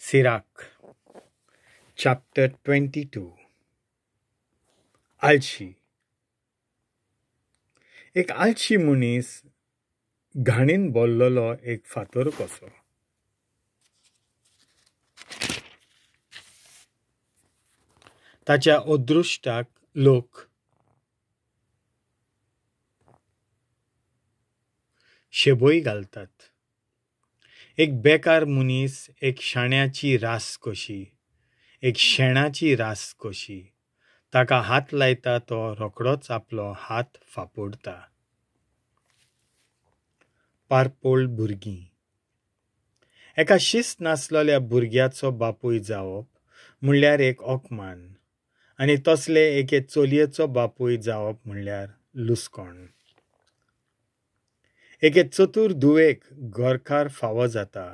Sirach, chapter 22. आळशी. एक आळशी मनीस घाणीन बोल्लोलो एक फातर कसो. ताच्या अदृश्टाक लोक शेबोय घालतात. एक बेकार मनीस एक शाण्याची रास कशी, एक शेणाची रास कशी. ताका हात लायता तो रोखडोच आपलो हात फापुडटा. पारपोळ भुरगीं. एका शिस्त नासलेल्या भुरग्याचो बापूय जावप म्हणल्यार एक अपमान आनी तसले एके चलयेचो बापूय जावप म्हणल्यार लुस्कोण. एके चतूर धुवेक घरकार फावो जाता,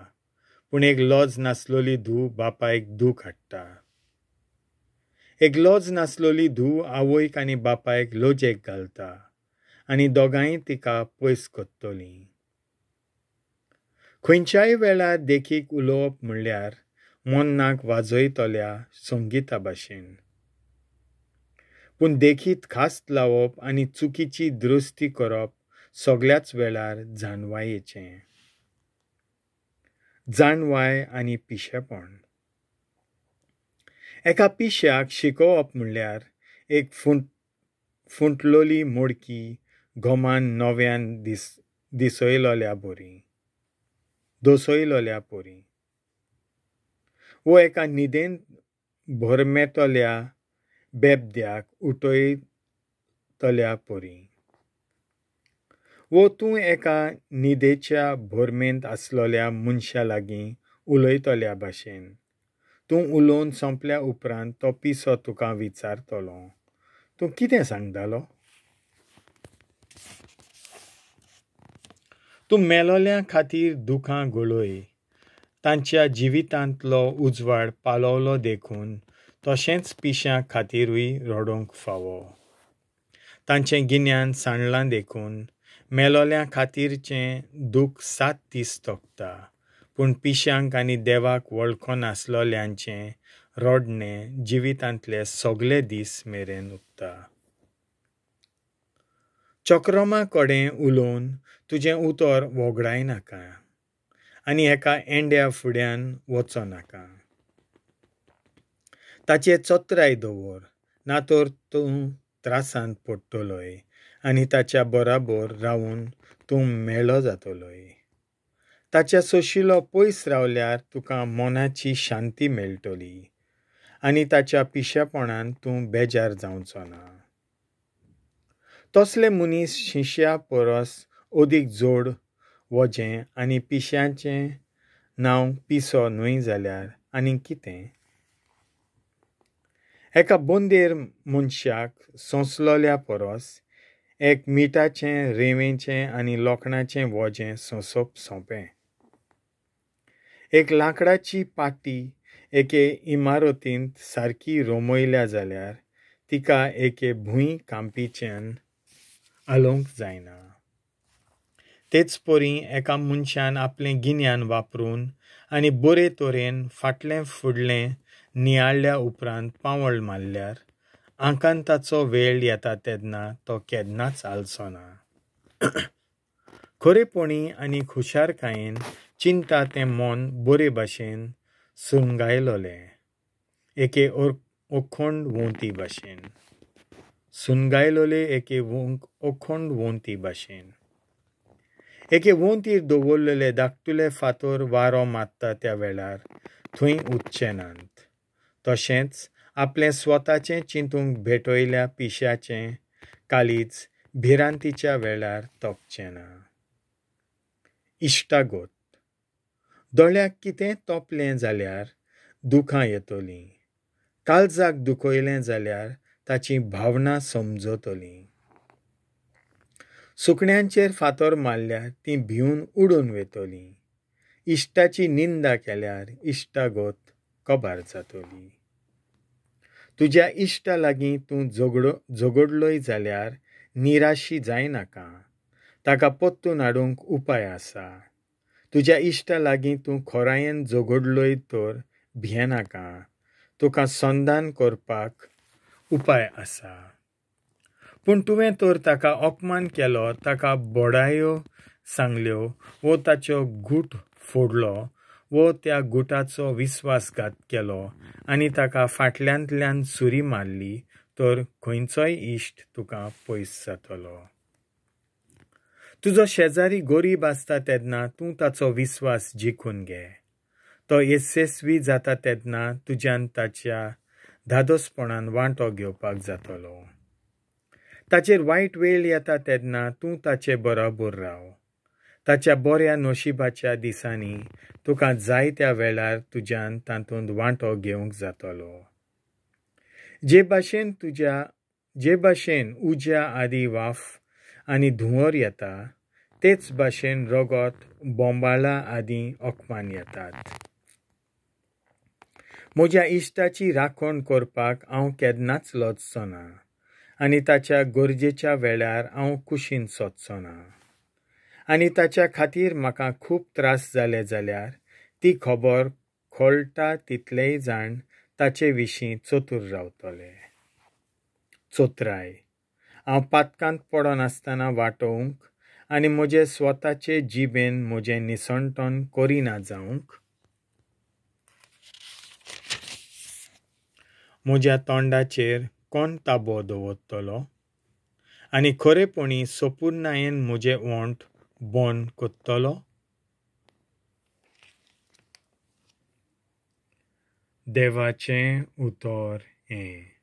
पूण एक लज नासलोली धूव बापायक दूख हाडटा. एक लज नासलोली धूव आवयक आनी बापायक लजेक घालता आनी दोगांय तिका पयस करतलीं. खंयच्याय वेळार देखीक उलोवप म्हणल्यार मनाक वाजयतल्या संगिता भाशेन, पूण देखीत खास लावप आनी चुकीची दुरुस्ती करप सगळ्याच वेळार जाणवायेचें. जाणवाय आनी पिशेपण. एका पिश्याक शिकोवप म्हणल्यार एक फुंटलोली मोडकी घोमान नव्यान दिसयलोल्या बरी दसयलोल्या परी, वो एका न्हिदेन भरमेतल्या बेबद्याक उठयतल्या परी, वो तूं एका न्हिदेच्या भरमेंत आसलोल्या मनशा लागीं उलयतल्या भाशेन. तूं उलोवन सोंपल्या उपरांत तो पिसो तुका विचारतलो, तूं कितें सांगतालो? तूं मेलोल्या खातीर दुखां गळय, तांच्या जिवितांतलो उजवाड पालवलो देखून तशेंच पिश्यां खातीरूय रडोवंक फावो. तांचें गिन्यान सांडलां देखून मेलोल्या खातीरचें दूख 7 दीस तोखता, पूण पिश्यांक आनी देवाक वळखनासलोल्यांचें रडणें जिवितांतले सगळे दीस मेरेन उरता. चक्रमा कडेन उलोवन तुजें उतर वगडायनाका आनी एका एंड्या फुड्यान वचो नाका. ताचे चत्राय दवर, ना तर तूं त्रासांत पडटलोय आनी ताच्या बराबर रावून तूं मेळो जातलोय. ताच्या सोशिलो पयस रावल्यार तुका मनाची शांती मेळटली आनी ताच्या पिशेपणान तूं बेजार जावचो ना. तसले मनीस शिंश्या परस अदीक जोड वजें आनी पिश्याचें नांव पिसो न्हय जाल्यार आनी कितें? एका बोंदेर मनशाक सोंसलोल्या परस एक मिठाचें, रेंवेचें आनी लोखणाचें वजें सोंसप सोंपें. एक लांकडाची पाटी एके इमारतींत सारकी रोमयल्या जाल्यार तिका एके भूंय कांपीच्यान हालोवंक जायना. तेच परी एका मनशान आपलें गिन्यान वापरून आनी बरे तरेन फाटलें फुडलें नियाळ्ळ्या उपरांत पावळ मारल्यार आकांताचो वेळ येता तेन्ना तो केन्नाच आलसो ना. खरेपणी आनी खुशारकायेन चिंता तें मन बरे भाशेन सुनगायलोलें एके अखंड वोंती भाशेन, सुनगायलोले एके अखंड वोंती भाशेन. एके वोंतीर दवरलेले धाकटुले फातर वारो मारता त्या वेळार थंय उरचे नात. तशेंच आपलें स्वताचें चिंतूंक भेटयल्या पिश्याचें काळीज भिरांतीच्या वेळार तोपचें ना. इश्टागत. दोळ्याक कितें तोपलें जाल्यार दुखां येतलीं, काळजाक दुखयलें जाल्यार ताची भावना समजतली. सुकण्यांचेर फातर मारल्यार तीं भिवन उडून वेतलीं. इश्टाची निंदा केल्यार इश्टागत कबार जातली. तुज्या इश्टा लागीं तूं झगडलोय जाल्यार निराशी जायनाका, ताका परतून हाडूंक उपाय आसा. तुज्या इश्टा लागीं तूं खोरायेन झगडलोय तर भियेनाका, तुका संदान करपाक उपाय आसा. पूण तुवें तर ताका अपमान केलो, ताका बडायो सांगल्यो वो ताचो गूट फोडलो वो त्या गुटाचो विस्वासघात केलो आनी ताका फाटल्यांतल्यान सुरी मारली तर खंयचोय इश्ट तुका पयस जातलो. तुजो शेजारी गरीब आसता तेन्ना तूं ताचो विस्वास जिखून घे. तो येसस्वी जाता तेन्ना तुज्यान ताच्या धादोसपणान वांटो घेवपाक जातलो. ताचेर वायट वेळ येता तेन्ना तूं ताचे बरोबर राव. ताच्या बऱ्या नशिबाच्या दिसांनी तुका जायत्या वेळार तुज्यान तातूंत वांटो घेवंक जातलो. जे भाशेन उज्या आदी वाफ आनी धुंवर येता तेच भाशेन रगत बोंबाळा आदी अकमान येतात. म्हज्या इश्टाची राखण करपाक हांव केन्नाच लजचो ना आनी ताच्या गरजेच्या वेळार हांव कुशीन सोदचो ना. आनी ताच्या खातीर म्हाका खूब त्रास जाले जाल्यार ती खबर कळटा तितलेय जाण ताचे विशीं चतूर रावतले. चतुराय हांव पातकांत पडनासतना वाटोवंक आनी म्हजे स्वताचे जिबेन म्हजें निसणटण करिना जावंक म्हज्या तोंडाचेर कोण ताबो दवरतलो आनी खरेपणी सोपुर्णायेन म्हजे ओंठ बंद करतलो. देवाचें उतर हें.